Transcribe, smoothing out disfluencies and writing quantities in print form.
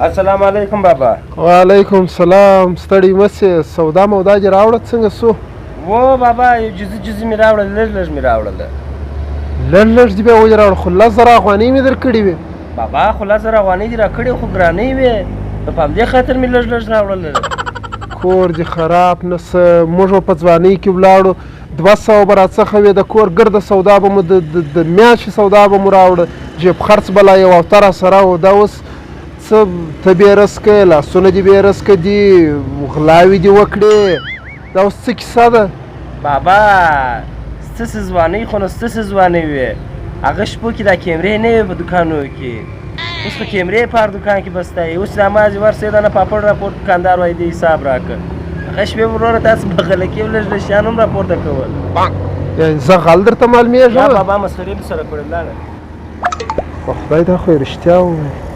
السلام علیکم بابا. وعلیکم سلام. ستړي مه سې، سودا مودا دې راوړه څنګه سو؟ و بابا، یو جزي جزي مې راوړل، لږ لږ مې راوړل. لږ لږ دې بیا ولې راوړل؟ خو 10,000 افغانۍ مې درکړې وې. بابا خو 10,000 افغانۍ دې راکړې، خو ګرانۍ وې، نو په همدې خاطر مې لږ لږ راوړل. کور دې خراب نه سه، موږ به په ځوانۍ کې ولاړو 200 به راڅخه وې، د کور ګرده سودا به مو د میاشتې سودا به مو راوړه، جیب خرڅ به لا یو هفته راسره و. دا اوس څه ته بې رزقه یې، لاسونه دې بې رزقه دي، غلاوې دې وکړې، دا اوس څه کیسه ده؟ بابا ستاسې ځوانۍ خو نو ستاسې ځوانۍ وې، هغه شپو کې دا کیمرې نه وې په دوکانو کې، اوس خو کیمرې په هر دوکان کې بسته یې. اوس دا مازې ورسې دا نه پاپړ راپورته دوکاندار وایي دې حساب راکړه. هغه شپې وروره تاسو به غلکې لږ لږ شیان هم راپورته کول. یعنې زه غل درته معلومېږم؟ یا بابا مسخرې مې سره کړې، لاړه. په خدای دا خو یې رښتیا وویل.